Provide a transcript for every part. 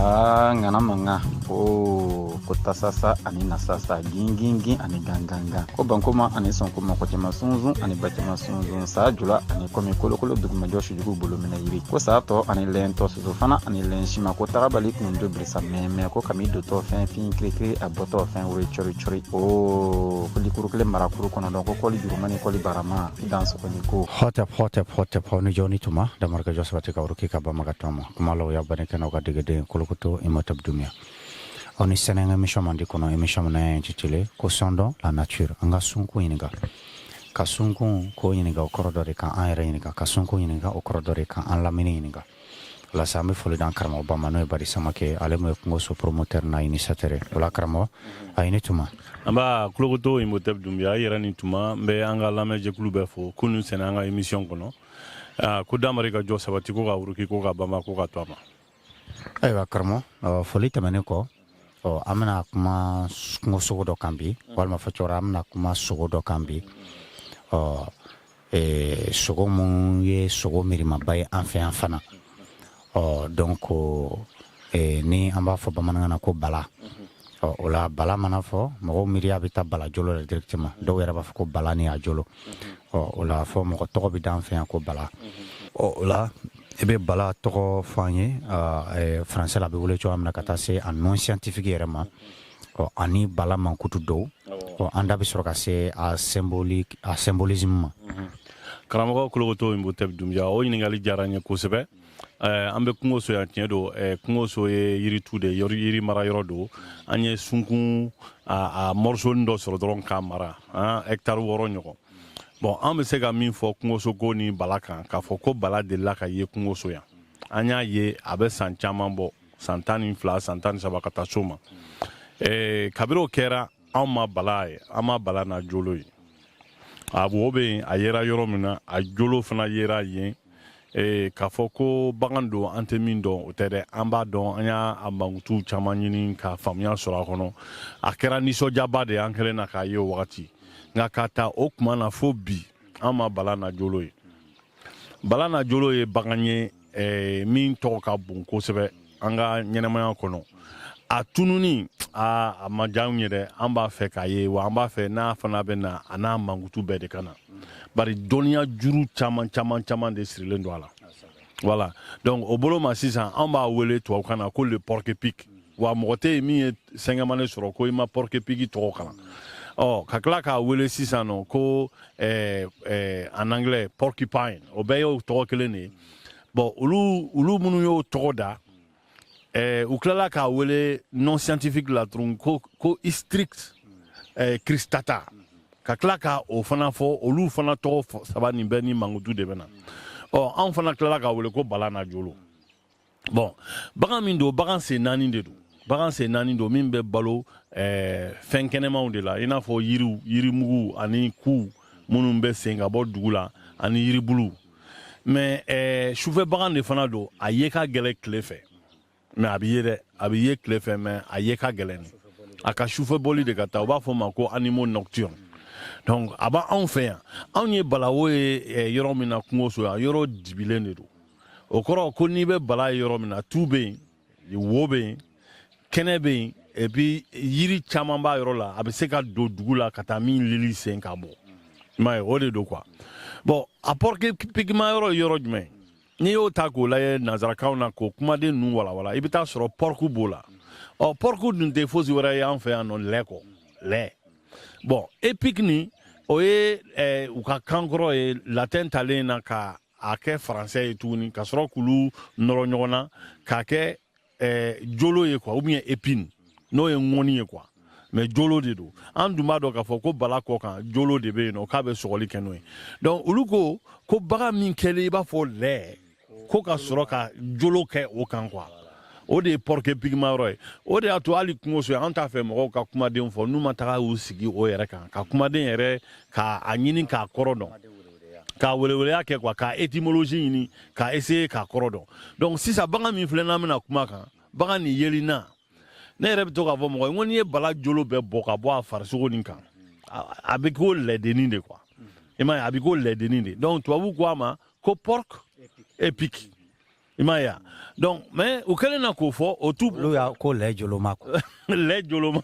Aa, ŋana mankan o ko tasasa ani nasasa, gingingin ani gangangan, ko bankoma ani sɔnkoma, ko cɛman sunsun ani bacɛman sunsun, saa jula ani kɔmi, kolokolo dugumajɔ, sujugu bolominɛ yiri, ko saa tɔ ani lɛntɔ, soso fana ani lɛn sima, ko tagabali kundo birisa mɛmɛ, ko kami dotɔ fɛn fin kirikiri, a bɔtɔ fɛn wuri cɔri cɔri, o ko likuru kelen marakuru kɔnɔdɔn, ko kɔli juruma ni kɔli barama i dan sɔgɔni ko. Hotep, hotep, hotep, ni jɔni tuma damarka jɔ sabati ka uruki ka bamaga tɔma kuma la o y'a bani kɛnɛ ka degeden Kolokoto Imhotep Doumbia. Aw ni sɛnɛ ka émission mandi kɔnɔ, émission min n'a intitulé ko Sondons la nature. An ka sunkun ɲininka, ka sunkun k'o ɲininka, o kɔrɔ dɔ de kan an yɛrɛ ɲininka, ka sunkun ɲininka, o kɔrɔ dɔ de kan an lamini ɲininka. Walasa an bɛ foli d'an karamɔgɔba ma, n'o ye Bari Samake, ale mun ye kungoso promoteur n'a initiateur ye. O la, karamɔgɔ, a ye ni tuma. An b'a Kolokoto Imhotep Doumbia, i yɛrɛ ni tuma. N bɛ an ka lamɛnjɛkulu bɛɛ fo k'u sɛnɛ an ka émission kɔnɔ. Ko damari ka jɔ sabati, ko ka wuruki, ko ka bama, ko ka to a ma. Ayiwa karamɔgɔ, foli tɛmɛnen kɔ, ɔ an bɛna kuma kungo sogo dɔ kan bi, walima fɔ cogo, an bɛna kuma sogo dɔ kan bi. Ɔ sogo mun ye sogo miirimaba ye an fɛ yan fana. Ɔ donc ni an b'a fɔ bamanankan na ko bala. Ɔ o la, bala mana fɔ, mɔgɔw miiriya bɛ taa bala jolo la directement. Dɔw yɛrɛ b'a fɔ ko bala ni a jolo. Ɔ o la, fɔ mɔgɔ tɔgɔ bɛ d'an fɛ yan ko bala. Ɔ o la, i bɛ bala tɔgɔ fɔ an ye français la, a bɛ wele cogoya min na, ka taa se a nom scientifique yɛrɛ ma, ɔ ani bala mankutu dɔw. Ɔ an da bɛ sɔrɔ ka se a symbolique, a symbolisme ma. Karamɔgɔ Kolokoto Imhotep Doumbia, o ɲininkali diyara n ye kosɛbɛ. An bɛ kungo so yan, tiɲɛ don. Kungo so ye yiritu de ye, yiri mara yɔrɔ don. An ye sunkun a morceau dɔ sɔrɔ dɔrɔn k'a mara, hectare 6 ɲɔgɔn. Bon, an bɛ se ka min fɔ kungoso ni bala kan, k'a fɔ ko bala delila ka ye kungoso yan. An y'a ye, a bɛ san caman bɔ, san 12, san 13 ka taa so ma. Kabini o kɛra, anw ma bala ye, an ma bala na jolo ye. A wo bɛ yen, a yera yɔrɔ min na, a jolo fana yera yen. K'a fɔ ko bagan don an tɛ min dɔn, o tɛ dɛ, an b'a dɔn. An y'a a mankutu caman ɲini ka faamuya sɔrɔ a kɔnɔ. A kɛra nisɔndiyaba de ye an kɛlen na k'a ye o wagati. Nka ka ta o tuma na fo bi, an ma bala na jolo ye. Bala na jolo ye bagan ye min tɔgɔ ka bon kosɛbɛ an ka ɲɛnɛmaya kɔnɔ. A tununi a ma diya anw ye dɛ. An b'a fɛ k'a ye, wa an b'a fɛ n'a fana bɛ na, a n'a mankutu bɛɛ de ka na, bari dɔnniya juru caman caman caman de sirilen don a la. Voilà, donc o bolo ma sisan, an b'a wele tubabukan na ko le porc-épic. Wa mɔgɔ tɛ yen min ye sɛngɛmane sɔrɔ ko i ma porc-épic tɔgɔ kalan. Ɔ ka tila k'a wele sisan nɔ ko en anglais porcupine, o bɛɛ y'o tɔgɔ kelen de ye. Bon, olu minnu y'o tɔgɔ da, u tilala k'a wele nom scientifique la tuguni ko Hystrix cristata, ka tila ka o fana fɔ. Olu fana tɔgɔ saba nin bɛɛ ni mankutu de bɛ na. Ɔ anw fana tilala k'a wele ko bala na jolo. Bon, bagan min don, bagan sen naani de don. Bagan sen naani don min bɛ balo fɛn kɛnɛmaw de la, i n'a fɔ yiriw, yirimugu ani ku minnu bɛ sen ka bɔ dugu la ani yiribulu. Mais sufɛ bagan de fana don. A ye ka gɛlɛn tile fɛ, mais a bɛ ye dɛ, a bɛ ye tile fɛ, mais a ye ka gɛlɛn. A ka sufɛ bɔli de ka taa, u b'a fɔ o ma ko animaux nocturnes. Donc a b'anw fɛ yan. Anw ye balawo ye yɔrɔ min na, kungoso yan, yɔrɔ dibilen de don. O kɔrɔ ko n'i bɛ bala ye yɔrɔ min na, tu bɛ yen, wo bɛ yen, kɛnɛ bɛ yen, et puis yiri caman b'a yɔrɔ la. A bɛ se ka don dugu la ka taa min lili sen ka bɔ, i m'a ye, o de don quoi. Bon, a porc-épic ma yɔrɔ ye yɔrɔ jumɛn? N'i y'o ta k'o lajɛ nanzarakanw na, k'o kumaden ninnu walawala, i bɛ taa sɔrɔ porc b'o la. Ɔ porc dun tɛ fosi wɛrɛ ye an fɛ yan nɔ lɛ kɔ, lɛ. Bon, épic nin, o ye u ka kan kɔrɔ ye, latin talen na ka a kɛ français ye tuguni, ka sɔrɔ k'olu nɔrɔ ɲɔgɔn na k'a kɛ jolo ye quoi, ou bien épine, n'o ye ŋɔni ye quoi. Mais jolo de don. An dun b'a dɔn k'a fɔ ko bala kɔ kan, jolo de bɛ yen nɔ, k'a bɛ sɔgɔli kɛ n'o ye. Donc olu ko ko bagan min kɛlen i b'a fɔ lɛ, ko ka sɔrɔ ka jolo kɛ o kan quoi, o de ye porc-épic ma yɔrɔ ye. O de y'a to hali kungoso an t'a fɛ mɔgɔw ka kumaden fɔ n'u ma taga y'u sigi o yɛrɛ kan, ka kumaden yɛrɛ k'a ɲini k'a kɔrɔ dɔn, k'a weleweleya kɛ quoi, k'a étymologie ɲini, k'a essayer k'a kɔrɔ dɔn. Donc sisan, bagan min filɛ n'an bɛna kuma kan, bagan nin yeli na, ne yɛrɛ bɛ to k'a fɔ mɔgɔ ye n ko n'i ye bala jolo bɛɛ bɔ ka bɔ a farisogo nin kan, a bɛ k'o lɛdennin de quoi, i m'a ye, a bɛ k'o lɛdennin de. Donc tubabu ko a ma ko porc épic. I m'a ye wa? Donc, mais u kɛlen na k'o fɔ, o t'u Olu y'a ko lɛ joloma quoi. Lɛ joloma,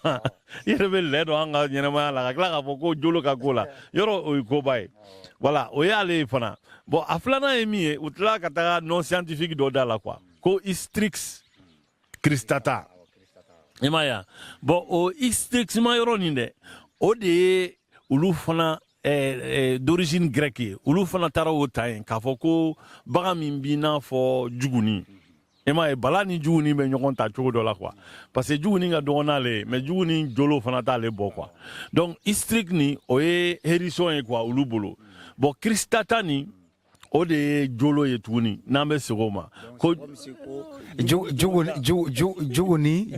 i yɛrɛ bɛ lɛ dɔn an ka ɲɛnamaya la, ka tila k'a fɔ ko jolo ka ko la yɔrɔ, o ye koba ye. Voilà, o y'ale ye fana. Bon, a filanan ye min ye, u tilala ka taga nom scientifique dɔ da la quoi, ko Hystrix cristata. I m'a ye wa? Bon, o Hystrix ma yɔrɔ nin dɛ, o de ye olu fana d'origine grecque ye. Olu fana taara o ta yen k'a fɔ ko bagan min b'i n'a fɔ juguni. I m'a ye, bala ni juguni bɛ ɲɔgɔn ta cogo dɔ la quoi, parce que juguni ka dɔgɔ n'ale ye, mais juguni jolo fana t'ale bɔ quoi. Donc Hystrix nin, o ye hérisson ye quoi olu bolo. Bon, cristata nin, o de ye jolo ye tuguni, n'an bɛ segin o ma ko Juguni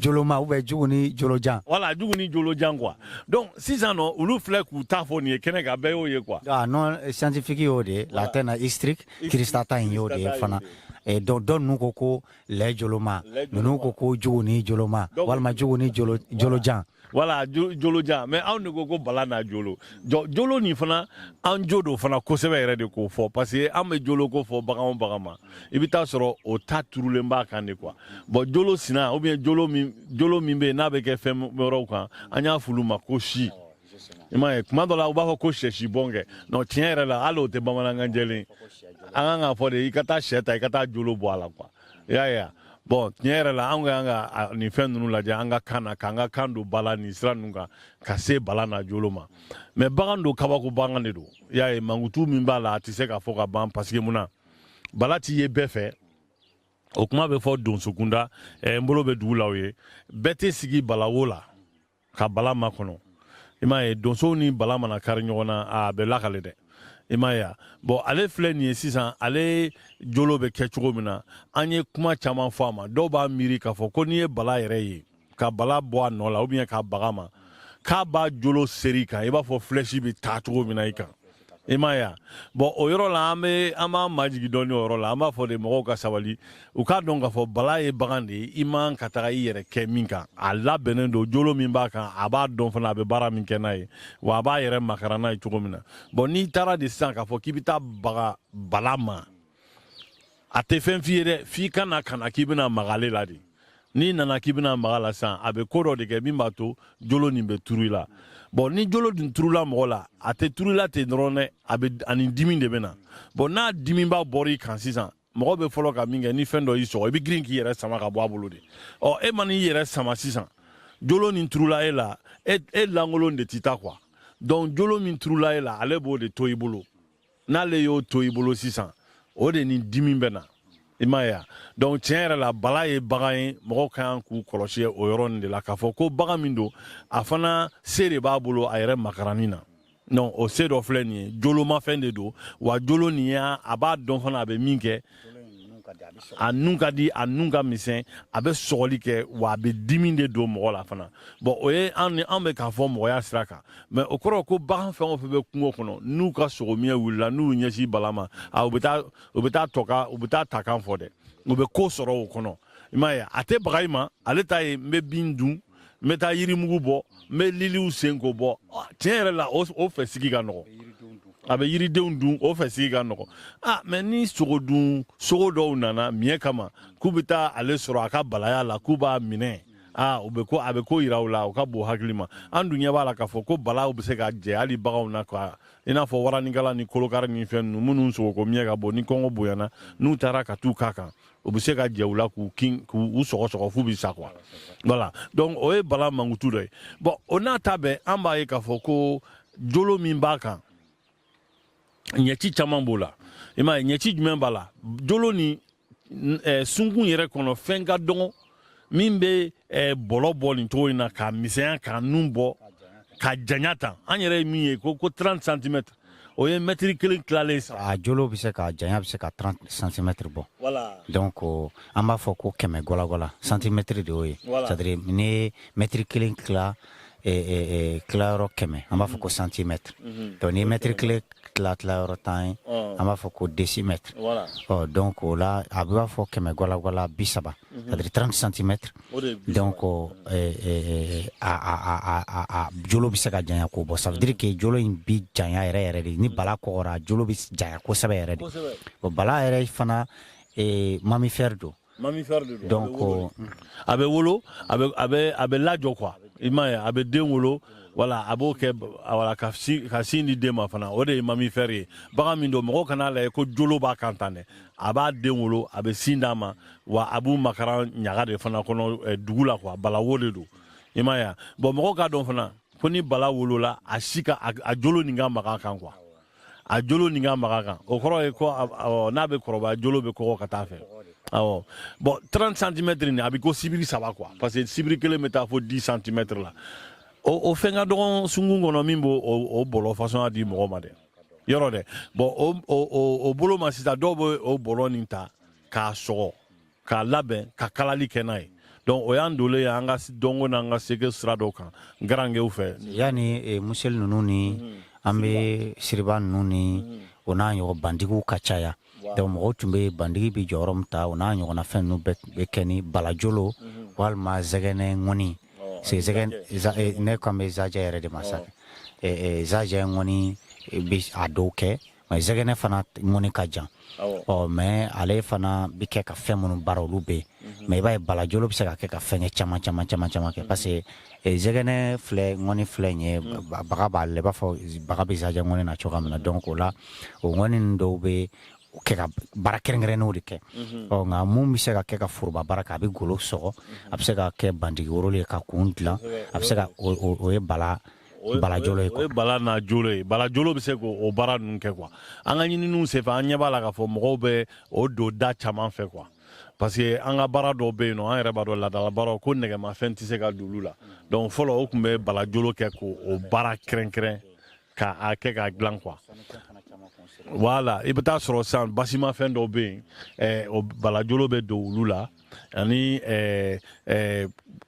joloma ou bien juguni jolojan. Voilà, juguni jolojan quoi. Donc sisan nɔ, olu filɛ k'u ta fɔ nin ye kɛnɛ kan, bɛɛ y'o ye quoi. Ah nom scientifique y'o de ye, latin na Hystrix cristata in y'o de ye fana. Et donc dɔ ninnu ko ko lɛ joloma, ninnu ko ko juguni joloma walima juguni jolo jolojan. Voilà, jolojan. Mais anw de ko ko bala n'a jolo jɔ. Jolo nin fana, an jo don fana kosɛbɛ yɛrɛ de k'o fɔ, parce que an bɛ jolo ko fɔ bagan o bagan ma, i bɛ taa sɔrɔ o ta turulen b'a kan de quoi. Bon, jolo sina ou bien jolo min bɛ yen n'a bɛ kɛ fɛn wɛrɛw kan, an y'a f'olu ma ko si. I m'a ye, kuma dɔ la u b'a fɔ ko sɛsi bɔn kɛ. Non, tiɲɛ yɛrɛ la, hali o tɛ bamanankan jɛlen. An kan k'a fɔ de i ka taa sɛ ta, i ka taa jolo bɔ a la quoi. I y'a ye wa? Bon, tiɲɛ yɛrɛ la, an ka kan ka nin fɛn ninnu lajɛ an ka kan na, k'an ka kan don ba la nin sira ninnu kan, ka se bala n'a jolo ma. Mais bagan don, kabako bagan de don. I y'a ye, mankutu min b'a la, a tɛ se ka fɔ ka ban, parce que mun na, bala t'i ye bɛɛ fɛ. O kuma bɛ fɔ donsokunda. N bolo bɛ dugu la, o ye bɛɛ tɛ sigi balawo la ka bala makɔnɔ. I m'a ye, donsow ni bala mana kari ɲɔgɔn na, a bɛ lakale dɛ. I m'a ye wa? Bon, ale filɛ nin ye sisan, ale jolo bɛ kɛ cogo min na, an ye kuma caman fɔ a ma. Dɔw b'a miiri k'a fɔ ko n'i ye bala yɛrɛ ye ka bala bɔ a nɔ la ou bien k'a baga ma, k'a b'a jolo seri kan, i b'a fɔ flèche bɛ taa cogo min na i kan. I m'a ye wa? Bon, o yɔrɔ la, an bɛ an b'an majigin dɔɔni o yɔrɔ la. An b'a fɔ de mɔgɔw ka sabali, u k'a dɔn k'a fɔ bala ye bagan de ye, i man ka taga i yɛrɛ kɛ min kan. A labɛnnen don, jolo min b'a kan, a b'a dɔn fana a bɛ baara min kɛ n'a ye, wa a b'a yɛrɛ makara n'a ye cogo min na. Bon, n'i taara de sisan k'a fɔ k'i bɛ taa baga bala ma, a tɛ fɛn f'i ye dɛ, f'i ka na ka na k'i bɛna maga ale la de. N'i nana k'i bɛna maga la sisan, a bɛ ko dɔ de kɛ min b'a to jolo nin bɛ turu i la. Bon, ni jolo dun turula mɔgɔ la, a tɛ turu i la ten dɔrɔn dɛ, a bɛ ani dimi de bɛ na. Bon, n'a dimiba bɔra i kan sisan, mɔgɔ bɛ fɔlɔ ka min kɛ, ni fɛn dɔ y'i sɔgɔ, i bɛ girin k'i yɛrɛ sama ka bɔ a bolo de. Ɔ, e ma n'i yɛrɛ sama sisan, jolo nin turula e la, e lankolon de t'i ta quoi. Donc jolo min turula e la, ale b'o de to i bolo. N'ale y'o to i bolo sisan, o de ni dimi bɛ na. I m'a ye wa? Donc tiɲɛ yɛrɛ la, bala ye bagan ye, mɔgɔw ka kan k'u kɔlɔsi o yɔrɔnin de la, k'a fɔ ko bagan min don, a fana se de b'a bolo a yɛrɛ makarani na. Donc o se dɔ filɛ nin ye, jolomafɛn de don wa. Jolo nin y'a, a b'a dɔn fana a bɛ min kɛ. A nun ka di, a nun ka misɛn, a bɛ sɔgɔli kɛ, wa a bɛ dimi de don mɔgɔ la fana. Bon, o ye an ni an bɛ k'a fɔ mɔgɔya sira kan. Mais o kɔrɔ ko bagan fɛn o fɛn bɛ kungo kɔnɔ, n'u ka sogomiɲɛ wulila, n'u y'u ɲɛsin bala ma, a u bɛ taa tɔka, u bɛ taa takan fɔ dɛ, u bɛ ko sɔrɔ o kɔnɔ. I m'a ye, a tɛ baga i ma. Ale ta ye n bɛ bin dun, n bɛ taa yirimugu bɔ, n bɛ liliw sen k'o bɔ. Tiɲɛ yɛrɛ la, o fɛ sigi ka nɔgɔn. A bɛ yiridenw dun, o fɛ sigi ka nɔgɔn. Ah, mais ni sogo dun sogo dɔw nana miɲɛ kama k'u bɛ taa ale sɔrɔ a ka balaya la, k'u b'a minɛ, ah, u bɛ ko, a bɛ ko yira u la, u ka bon hakili ma. An dun ɲɛ b'a la k'a fɔ ko balaw bɛ se ka jɛ hali baganw na quoi, i n'a fɔ waranikala ni kolokari ni fɛn ninnu minnu sogoko miɲɛ ka bon. Ni kɔngɔ bonyana, n'u taara ka t'u k'a kan, u bɛ se ka jɛ u la k'u kin, k'u sɔgɔsɔgɔ f'u bɛ sa quoi. Voilà, donc o ye bala mankutu dɔ ye. Bon, o n'a ta bɛɛ, an b'a ye k'a fɔ ko jolo min b'a kan, ɲɛci caman b'o la. I m'a ye, ɲɛci jumɛn b'a la? Jolo ni sunkun yɛrɛ kɔnɔ, fɛn ka dɔgɔ min bɛ bɔlɔ bɔ nin cogo in na, k'a misɛnya, k'a nun bɔ, ka janya tan. An yɛrɛ ye min ye ko 30 cm, o ye mɛtiri kelen tilalen sa. A jolo bɛ se ka janya, bɛ se ka 30 cm bɔ. Voilà. Donc an b'a fɔ ko 100 gwalagwala, centimètre de y'o ye. Voilà. C'est à dire n'i ye mɛtiri kelen tila tilayɔrɔ 100, an b'a fɔ ko centimètre. Donc n'i ye mɛtiri kelen tila tilayɔrɔ 10 ye, an b'a fɔ ko décimètre. Voilà. Ɔ, donc o la, a b'a fɔ 100 gwalagwala 30, c'est à dire 30 centimètres. O de ye bi Donc a jolo bɛ se ka janya k'o bɔ. Ça veut dire que jolo in bi janya yɛrɛ yɛrɛ de. Ni bala kɔgɔra, a jolo bɛ janya kosɛbɛ yɛrɛ de. Kosɛbɛ. Bon, bala yɛrɛ fana Mammifère don. Mammifère de don. Donc a bɛ wolo, a bɛ lajɔ quoi, i m'a ye, a bɛ den wolo, voilà, a b'o kɛ, voilà, ka sin di den ma fana. O de ye mammifère ye. Bagan min don, mɔgɔw kana lajɛ ko jolo b'a kan tan dɛ. A b'a den wolo, a bɛ sin d'a ma, wa a b'u makaran ɲaga de fana kɔnɔ dugu la quoi. Balawo de don, i m'a ye. Bon, mɔgɔw k'a dɔn fana ko ni bala wolola, a si ka a jolo nin ka maga kan quoi, a jolo nin ka maga kan. O kɔrɔ ye ko n'a bɛ kɔrɔbaya, jolo bɛ kɔgɔ ka taa fɛ. Awɔ, bon, 30 cm nin, a bɛ ko sibiri saba quoi, parce que sibiri kelen bɛ taa fo 10 cm la. O fɛn ka dɔgɔn sunkun kɔnɔ min b'o o bɔlɔ façon di mɔgɔ ma dɛ, yɔrɔ dɛ. Bon, o bolo ma sisan, dɔw bɛ o bɔlɔ nin ta k'a sɔgɔ, k'a labɛn, ka kalali kɛ n'a ye. Donc o y'an dolen ye an ka dɔnko n'an ka seke sira dɔw kan garangew fɛ. Yanni museli ninnu ni an bɛ siriba ninnu ni o n'a ɲɔgɔn bandigiw ka caya, donc mɔgɔw tun bɛ bandigi bɛ jɔyɔrɔ min ta, o n'a ɲɔgɔnna fɛn ninnu bɛɛ bɛ kɛ ni balajolo walima zɛgɛnɛ ŋɔni. C'est zɛgɛn, ne kan bɛ zajɛ yɛrɛ de ma sa. Zajɛ ŋɔni bɛ a dɔw kɛ, mais zɛgɛnɛ fana ŋɔni ka jan. Ɔ, mais ale fana bɛ kɛ ka fɛn minnu baara, olu bɛ yen. Mais i b'a ye, balajolo bɛ se ka kɛ ka fɛn kɛ caman caman caman caman kɛ, parce que zɛgɛnɛ filɛ, ŋɔni filɛ nin ye, baga b'ale la, i b'a fɔ baga bɛ zajɛ ŋɔni na cogoya min na. Donc o la, o ŋɔni ninnu dɔw bɛ kɛ ka baara kɛrɛnkɛrɛnnenw de kɛ. Ɔ, nka mun bɛ se ka kɛ ka foroba baara kɛ, a bɛ golo sɔgɔ, a bɛ se ka kɛ bandigi woro ye ka kun dilan, a bɛ se ka o ye bala balajolo ye. O ye bala n'a jolo ye. Balajolo bɛ se k'o baara ninnu kɛ quoi. An ka ɲininiw senfɛ, an ɲɛ b'a la k'a fɔ mɔgɔw bɛ o don da caman fɛ quoi, parce que an ka baara dɔw bɛ yen nɔ, an yɛrɛ b'a dɔn, laadala baaraw ko nɛgɛmafɛn tɛ se ka don olu la. Donc fɔlɔ, o tun bɛ balajolo kɛ k'o baara kɛrɛnkɛrɛn k'a kɛ k'a dilan quoi. Voilà, i bɛ taa sɔrɔ sisan basimafɛn dɔw bɛ yen, o balajolo bɛ don olu la, ani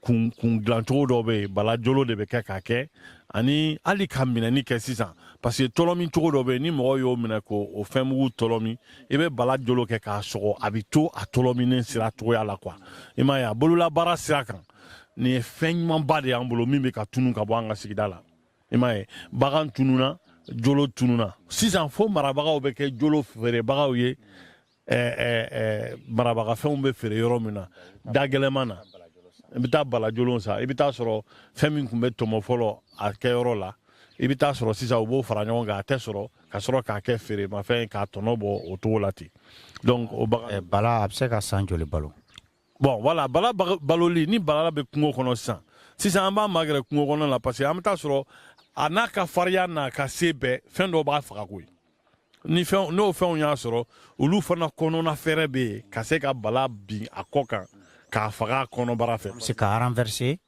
kun dilancogo dɔw bɛ yen, balajolo de bɛ kɛ k'a kɛ, ani hali ka minɛni kɛ sisan, parce que tɔlɔmi cogo dɔ bɛ yen, ni mɔgɔ y'o minɛ k'o o fɛnmugu tɔlɔmi, i bɛ bala jolo kɛ k'a sɔgɔ, a bɛ to a tɔlɔminen sira cogoya la quoi, i m'a ye. A bololabaara sira kan, nin ye fɛn ɲumanba de y'an bolo min bɛ ka tunu ka bɔ an ka sigida la, i m'a ye. Bagan tununa, jolo tununa. Sisan fo marabagaw bɛ kɛ jolo feerebagaw ye, marabagafɛnw bɛ feere yɔrɔ min na, da gɛlɛman na, i bɛ taa balajolo san. I bɛ taa sɔrɔ fɛn min tun bɛ tɔmɔ fɔlɔ a kɛyɔrɔ la, i bɛ taa sɔrɔ sisan u b'o fara ɲɔgɔn kan, a tɛ sɔrɔ ka sɔrɔ k'a kɛ feeremafɛn ye, k'a tɔnɔ bɔ o cogo la ten. Donc o bagan Bala, a bɛ se ka san joli balo? Bon, voilà, bala baloli, ni bala bɛ kungo kɔnɔ sisan sisan, an b'a magɛrɛ kungo kɔnɔ la, parce que an bɛ taa sɔrɔ a n'a ka farinya n'a ka se bɛɛ, fɛn dɔw b'a faga koyi. Ni fɛn n'o fɛnw y'a sɔrɔ, olu fana kɔnɔna fɛrɛ bɛ yen ka se ka bala bin a kɔ kan k'a faga a kɔnɔbara fɛ. A bɛ se ka renverser,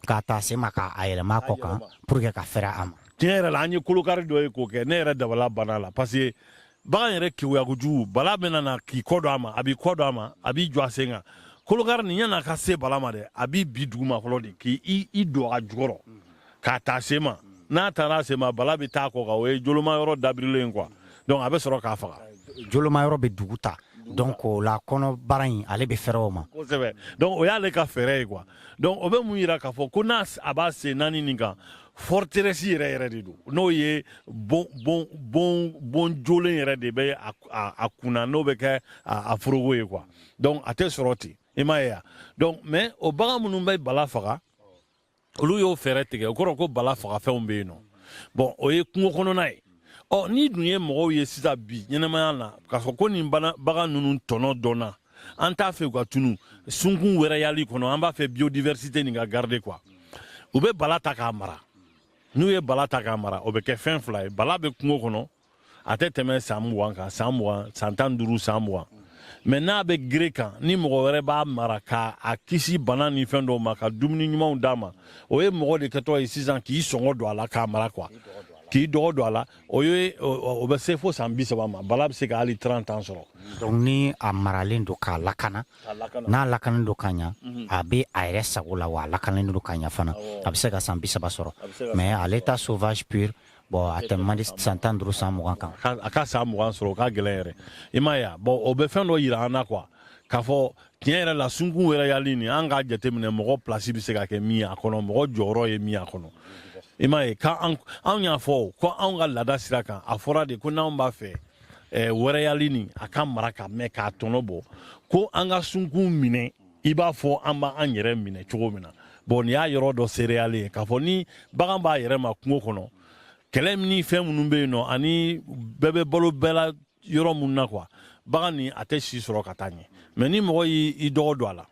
k'a ta sen ma, k'a yɛlɛma a kɔ kan pour que ka fɛrɛ a ma. Tiɲɛ yɛrɛ la, an ye kolokari dɔ ye k'o kɛ, ne yɛrɛ dabala banna la, parce que bagan yɛrɛ keguya kojugu. Bala bɛ na k'i kɔ don a ma, a b'i kɔ don a ma, a b'i jɔ a sen kan. Kolokari nin, yan'a ka se bala ma dɛ, a b'i bi duguma fɔlɔ de, k'i i don a jukɔrɔ k'a ta sen ma. N'a taara sen ma, bala bɛ taa kɔ kan, o ye joloma yɔrɔ dabirilen quoi. Donc a bɛ sɔrɔ k'a faga. Joloma yɔrɔ bɛ dugu ta, donc o la kɔnɔbara in, ale bɛ fɛrɛ o ma. Kosɛbɛ. Donc o y'ale ka fɛɛrɛ ye quoi. Donc o bɛ mun yira? K'a fɔ ko n'a a b'a sen naani nin kan, forteresse yɛrɛ yɛrɛ de don, n'o ye bon bon bon bon jolen yɛrɛ de bɛ a kunna, n'o bɛ kɛ a forogo ye quoi. Donc a tɛ sɔrɔ ten, i m'a ye wa. Donc mais o bagan minnu bɛ bala faga, olu y'o fɛɛrɛ tigɛ, o kɔrɔ ko bala fagafɛnw bɛ yen nɔ. Bon, o ye kungo kɔnɔna ye. Ɔ, n'i dun ye mɔgɔw ye sisan bi ɲɛnɛmaya la k'a fɔ ko nin bagan ninnu tɔnɔ dɔnna, an t'a fɛ u ka tunu sunkun wɛrɛyali kɔnɔ, an b'a fɛ biodiversité nin ka garder quoi. U bɛ bala ta k'a mara. N'u ye bala ta k'a mara, o bɛ kɛ fɛn fila ye. Bala bɛ kungo kɔnɔ, a tɛ tɛmɛ san 20 kan, san 20, san 15, san 20. Mais n'a bɛ gere kan, ni mɔgɔ wɛrɛ b'a mara k'a kisi bana ni fɛn dɔw ma, ka dumuni ɲumanw d'a ma, o ye mɔgɔ de kɛtɔ ye sisan k'i sɔngɔ don a la k'a mara quoi, k'i dɔgɔ don a la, o ye o bɛ se fo san 30 ma. Bala bɛ se ka hali 30 ans sɔrɔ. Donc ni a maralen don k'a lakana, n'a lakanalen don ka ɲa, a bɛ a yɛrɛ sago la, wa a lakanalen don ka ɲa fana, a bɛ se ka san 30 sɔrɔ. Mais à l'état sauvage pur, bon, a tɛmɛ man di san 15, san 20 kan. A ka san 20 sɔrɔ, o ka gɛlɛn yɛrɛ, i m'a ye wa. Bon, o bɛ fɛn dɔ yira an na quoi, k'a fɔ tiɲɛ yɛrɛ la, sunkun wɛrɛ yali nin, an k'a jateminɛ mɔgɔ place bɛ se ka kɛ min ye a kɔnɔ, mɔgɔ jɔyɔrɔ ye min ye a kɔnɔ, i m'a ye. K'an anw y'a fɔ ko anw ka laada sira kan, a fɔra de ko n'anw b'a fɛ wɛrɛyali nin, a ka mara ka mɛn k'a tɔnɔ bɔ, ko an ka sunkun minɛ i b'a fɔ an b'an yɛrɛ minɛ cogo min na. Bon, nin y'a yɔrɔ dɔ seereyalen ye k'a fɔ ni bagan b'a yɛrɛ ma kungo kɔnɔ, kɛlɛ ni fɛn minnu bɛ yen nɔ, ani bɛɛ bɛ balo bɛɛ la yɔrɔ mun na quoi, bagan nin a tɛ si sɔrɔ ka taa ɲɛ. Mais ni mɔgɔ y'i dɔgɔ don a la,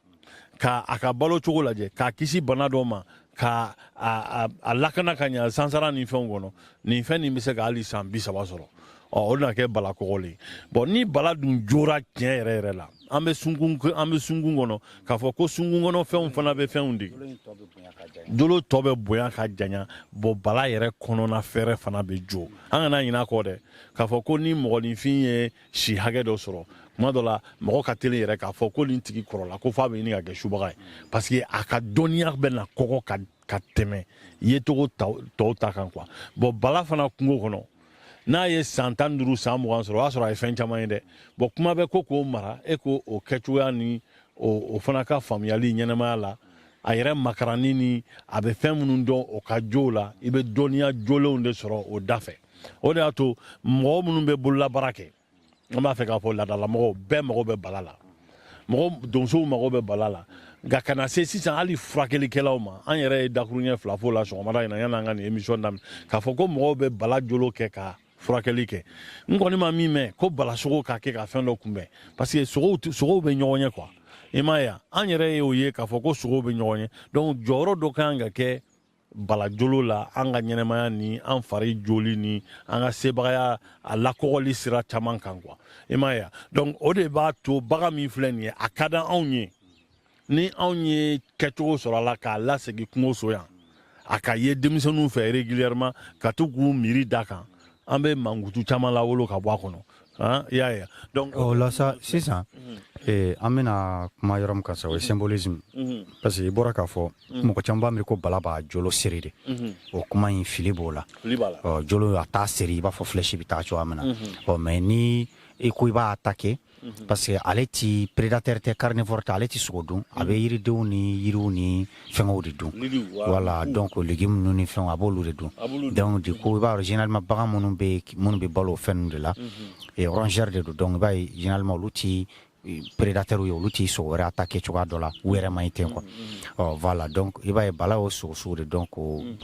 ka a ka balo cogo lajɛ, k'a kisi bana dɔ ma, ka a lakana ka ɲa sansara ni fɛnw kɔnɔ, nin fɛn nin bɛ se ka hali san 30 sɔrɔ. Ɔ, o na kɛ bala kɔgɔlen. Bon, ni bala dun jora tiɲɛ yɛrɛ yɛrɛ la, an bɛ sunkun kɔnɔ, k'a fɔ ko sunkun kɔnɔ fɛnw fana bɛ fɛnw de jolo tɔ bɛ bonya ka janya. Bon, bala yɛrɛ kɔnɔna fɛrɛ fana bɛ jo. An kana ɲinɛ a kɔ dɛ, k'a fɔ ko ni mɔgɔninfin ye si hakɛ dɔ sɔrɔ, tuma dɔ la mɔgɔ ka teli yɛrɛ k'a fɔ ko nin tigi kɔrɔla, ko f'a bɛ ɲini ka kɛ subaga ye, parce que a ka dɔnniya bɛ na kɔgɔ ka tɛmɛ yecogo tɔw ta kan quoi. Bon, bala fana kungo kɔnɔ, n'a ye san 15, san 20 sɔrɔ, o y'a sɔrɔ a ye fɛn caman ye dɛ. Bon, kuma bɛ ko k'o mara, e k'o o kɛcogoya ni o fana ka faamuyali ɲɛnɛmaya la, a yɛrɛ makaranni ni a bɛ fɛn minnu dɔn, o ka jo la, i bɛ dɔnniya jolenw de sɔrɔ o da fɛ. O de y'a to mɔgɔ minnu bɛ bololabaara kɛ, an b'a fɛ k'a fɔ laadalamɔgɔw bɛɛ mago bɛ bala la, mɔgɔ donsow mago bɛ bala la, nka ka na se sisan hali furakɛlikɛlaw ma. An yɛrɛ ye dakuruɲɛ 2 f'o la sɔgɔmada in na, yanni an ka nin émission daminɛ, k'a fɔ ko mɔgɔw bɛ bala jolo kɛ ka furakɛli kɛ. N kɔni ma min mɛn ko bala sogo k'a kɛ ka fɛn dɔ kunbɛn, parce que sogow bɛ ɲɔgɔn ɲɛ quoi. I m'a ye, an yɛrɛ y'o ye k'a fɔ ko sogow bɛ ɲɔgɔn ɲɛ. Donc jɔyɔrɔ dɔ kan ka kɛ balajolo la an ka ɲɛnɛmaya ni an fari joli ni an ka sebagaya a lakɔgɔli sira caman kan quoi. I m'a ye, donc o de b'a to bagan min filɛ nin ye, a ka di anw ye ni anw ye kɛcogo sɔrɔ a la k'a lasegin kungo so yan, a ka ye denmisɛnninw fɛ régulièrement, ka to k'u miiri da kan, an bɛ mankutu caman lawolo ka bɔ a kɔnɔ. I y'a ye, donc O la sa, sisan an bɛna kuma yɔrɔ min kan sa, o ye symbolisme, parce que i bɔra k'a fɔ mɔgɔ caman b'a miiri ko bala b'a jolo seri de. O kuma in, fili b'o la. Fili b'a la. Ɔ, jolo a t'a seri i b'a fɔ flèche bɛ taa cogoya min na. Ɔ, mais ni i ko i b'a attaquer, parce que ale ti prédateur tɛ, carnivore tɛ, ale ti sogo dun, a bɛ yiridenw ni yiriw ni fɛngɛw de dun. Voilà, donc légumes ninnu ni fɛnw, a b'olu de dun. Donc du coup, i b'a dɔn, généralement bagan minnu bɛ balo o fɛn ninnu de la, et rongeur de don. Donc i b'a ye, généralement olu ti prédateur ye, olu ti sogo wɛrɛ attaquer cogoya dɔ la u yɛrɛ ma ɲi ten quoi. Ɔ, voilà, donc i b'a ye bala y'o sogo sugu de. Donc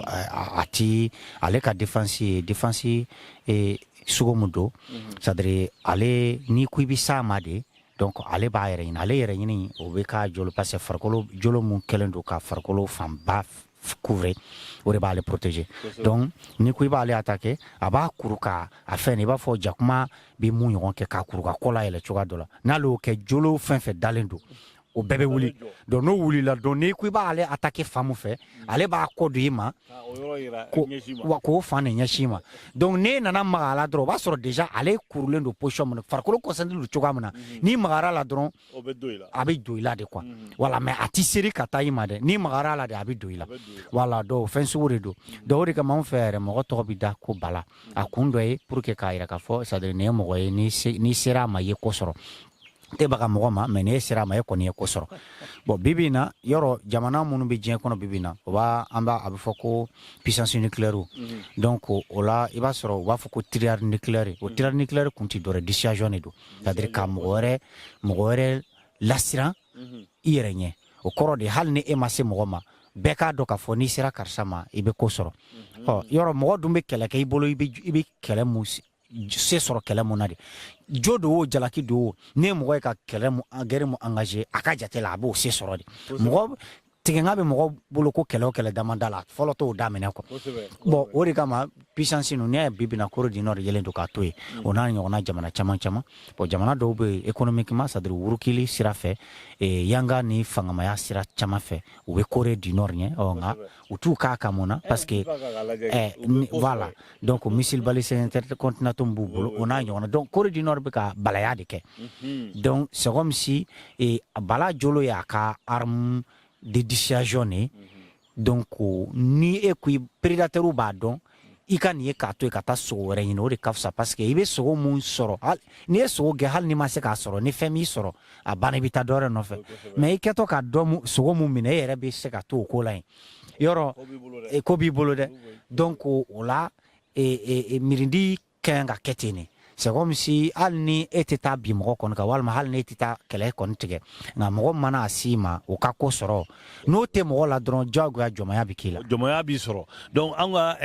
a ti ale ka défense ye défense sogo mun don, c'est à dire ale n'i ko i bɛ s'a ma de, donc ale b'a yɛrɛ ɲini. Ale yɛrɛ ɲini, o bɛ k'a jolo, parce que farikolo jolo mun kɛlen don ka farikolo fanba couvrir, o de b'ale protéger. Donc n'i ko i b'ale attaquer, a b'a kuru ka a fɛn, i b'a fɔ jakuma bɛ mun ɲɔgɔn kɛ k'a kuru ka kɔ la yɛlɛ cogoya dɔ la. N'ale y'o kɛ, jolo fɛn fɛn dalen don, o bɛɛ bɛ wuli. Donc n'o wulila, donc n'i ko i b'ale attaquer fan mun fɛ, ale b'a kɔ don i ma wa k'o fan de ɲɛsin ma. Donc n'e nana maga a la dɔrɔn, o b'a sɔrɔ déjà ale kurulen don position min na, farikolo concentré don cogoya min na, n'i magara la dɔrɔn, a bɛ don i la de quoi. Voilà, mais a ti seri ka taa i ma dɛ. N'i magara la de, a bɛ don i la. Voilà, donc fɛn sugu de don. Donc o de kama anw fɛ yɛrɛ, mɔgɔ tɔgɔ bɛ da ko bala. A kun dɔ ye pour que k'a yira k'a fɔ, c'est à dire nin ye mɔgɔ ye, n'i sera a ma, i ye ko sɔrɔ. Tɛ baga mɔgɔ ma, mais n'e sera a ma, e kɔni ye ko sɔrɔ. Bon, bibi in na, yɔrɔ jamana minnu bɛ diɲɛ kɔnɔ bibi in na, o b'a an b'a a bɛ fɔ ko puissance nucléaire. Donc o la, i b'a sɔrɔ u b'a fɔ ko triade nucléaire. O triade nucléaire kun ti dɔwɛrɛ, dissuasion de don, c'est à dire ka mɔgɔ wɛrɛ lasiran i yɛrɛ ɲɛ. O kɔrɔ de, hali ni e ma se mɔgɔ ma, bɛɛ k'a dɔn k'a fɔ n'i sera karisa ma, i bɛ ko sɔrɔ. Ɔ, yɔrɔ mɔgɔ dun bɛ kɛlɛ kɛ i bolo, i bɛ kɛlɛ mun se sɔrɔ, kɛlɛ mun na de, jo do o, jalaki do o, ne ye mɔgɔ ye ka kɛlɛ mun, guerre mun engagé a ka jate la, a b'o se sɔrɔ de. Mɔgɔ tigɛnga bɛ mɔgɔ bolo ko kɛlɛ o kɛlɛ damanda la, fɔlɔ t'o daminɛ quoi. Bon, o de kama puissance ninnu, n'i y'a ye bi bi in na, Corée du Nord yelen don k'a to yen, o n'a ɲɔgɔnna jamana caman caman. Bon, jamana dɔw bɛ yen, économiquement, c'est à dire wurukili sira fɛ, yanga ni fangamaya sira caman fɛ, u bɛ Corée du Nord ɲɛ. Ɔ, nka u t'u k'a kan mun na? Parce que voilà, donc missile balistique intercontinental b'u bolo, o n'a ɲɔgɔnna. Donc Corée du Nord bɛ ka balaya de kɛ. Donc c'est comme si bala jolo y'a ka arme de dissuasion ne. Donc ni e ko prédateur b'a dɔn i ka nin ye k'a to yen ka taa sogo wɛrɛ ɲini, o de ka fisa, parce que i bɛ sogo mun sɔrɔ, n'i ye sogo gɛn, hali n'i ma se k'a sɔrɔ, ni fɛn m'i sɔrɔ, a banna, i bɛ taa dɔ wɛrɛ nɔfɛ. Mais i kɛtɔ ka dɔ sogo mun minɛ, e yɛrɛ bɛ se ka to o ko la yen, yɔrɔ ko b'i bolo dɛ. Donc o la, mirindi ka ɲi ka kɛ ten de. C'est comme si hali ni e tɛ taa bin mɔgɔ kɔni kan, walima hali ni e tɛ taa kɛlɛ kɔni tigɛ, nka mɔgɔ mana a s'i ma, o ka ko sɔrɔ, n'o tɛ mɔgɔ la dɔrɔn, diyagoya jɔnmaya bɛ k'i la. Jɔnmaya b'i sɔrɔ. Donc an ka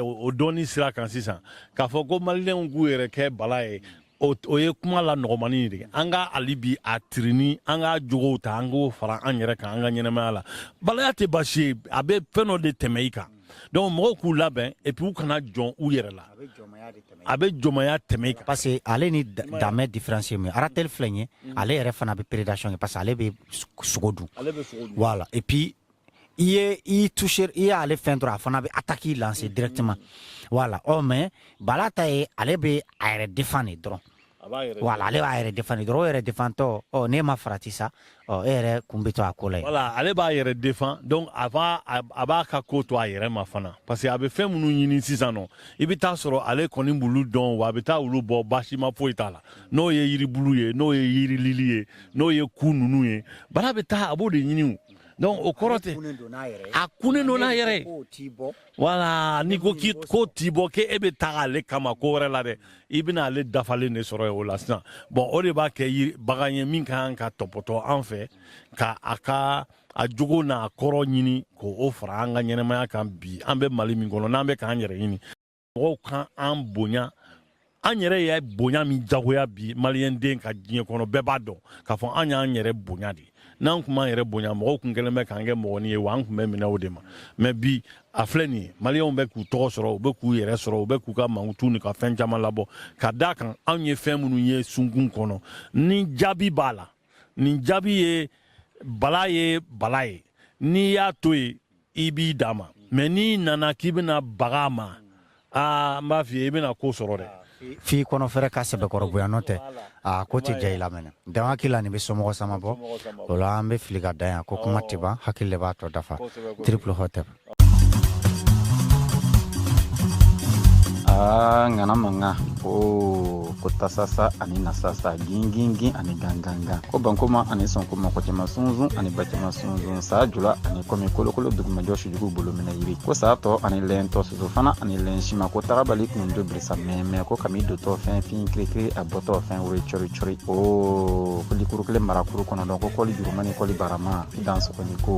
o dɔnni sira kan sisan, k'a fɔ ko maliyɛnw k'u yɛrɛ kɛ bala ye, o ye kuma la nɔgɔmani de ye. An ka hali bi a tirini, an ka jogow ta, an k'o fara an yɛrɛ kan an ka ɲɛnamaya la. Balaya tɛ baasi ye, a bɛ fɛn dɔ de tɛmɛ i kan. Donc mɔgɔw k'u labɛn et puis u kana jɔn u yɛrɛ la, a bɛ jɔnmaya tɛmɛ i kan. Parce que ale ni damɛ différence ye mun ye? Ratel filɛ nin ye, ale yɛrɛ fana bɛ prédation kɛ, parce que ale bɛ sogo dun. Ale bɛ sogo dun. Voilà, et puis i ye i toucher, i y'ale fɛn dɔrɔn, a fana bɛ attaque lancer directement. Voilà. Ɔ, mais bala ta ye, ale bɛ a yɛrɛ défend de dɔrɔn. Voilà, ale b'a yɛrɛ défend de dɔrɔn. O yɛrɛ défendtɔ, ɔ, n'e ma farati sa, ɔ, e yɛrɛ kun bɛ to a ko la yen. Voilà, ale b'a yɛrɛ défend. Donc a b'a ka ko to a yɛrɛ ma fana, parce que a bɛ fɛn minnu ɲini sisan nɔ, i bɛ taa sɔrɔ ale kɔni b'olu dɔn, wa a bɛ taa olu bɔ, baasi ma foyi t'a la. N'o ye yiribulu ye, n'o ye yirilili ye, n'o ye ku ninnu ye, bala bɛ taa, a b'o de ɲini o. Donc o kɔrɔ tɛ a kunnen don n'a yɛrɛ ye. Voilà, n'i ko k'i ko t'i bɔ k'e bɛ taga ale kama ko wɛrɛ la dɛ, i bɛna ale dafalen de sɔrɔ yen o la sisan. Bon, o de b'a kɛ yiri bagan ye min ka kan ka tɔpɔtɔ an fɛ, ka a ka a jogo n'a kɔrɔ ɲini k'o fara an ka ɲɛnamaya kan. Bi an bɛ Mali min kɔnɔ, n'an bɛ k'an yɛrɛ ɲini, mɔgɔw kan an bonya, an yɛrɛ ye bonya min jagoya bi maliyɛn den ka diɲɛ kɔnɔ, bɛɛ b'a dɔn k'a fɔ an y'an yɛrɛ bonya de. N'an kun m'an yɛrɛ bonya, mɔgɔw kun kɛlen bɛ k'an kɛ mɔgɔnin ye, wa an kun bɛ minɛ o de ma. Mais bi a filɛ nin ye, maliyɛnw bɛ k'u tɔgɔ sɔrɔ, u bɛ k'u yɛrɛ sɔrɔ, u bɛ k'u ka mankutu ni ka fɛn caman labɔ, ka d'a kan anw ye fɛn minnu ye sunkun kɔnɔ. Ni jaabi b'a la, nin jaabi ye bala ye, bala ye, n'i y'a to yen, i b'i d'a ma. Mais n'i nana k'i bɛna baga a ma, aa, n b'a f'i ye, i bɛna ko sɔrɔ dɛ. F'i kɔnɔ fɛrɛ ka sɛbɛkɔrɔ bonya, n'o tɛ a ko tɛ diya i la mɛnɛ. Dan hakili la, nin bɛ somɔgɔ sama bɔ o la. An bɛ fili ka dan yan ko kuma tɛ ban, hakili de b'a tɔ dafa. Triple hotep. Aa, ŋana mankan ko tasasa ani nasasa, gingingin ani gangangan, ko bankoma ani sɔnkoma, kɔcɛma sunzun ani bacɛma sunzun, saa jula ani kɔmi kolokolo dugumajɔ sujugu bolo minɛ yiri, ko saa tɔ ani lɛntɔ soso fana ani lɛn sima, ko tagabali kun do birisa mɛmɛ, ko kami dotɔ fɛn fin kirikiri, a bɔtɔ fɛn wuri cori cori, o ko likuru kelen marakuru kɔnɔ dɔn, ko kɔli juruma ni kɔli barama, i dan sɔgɔni ko.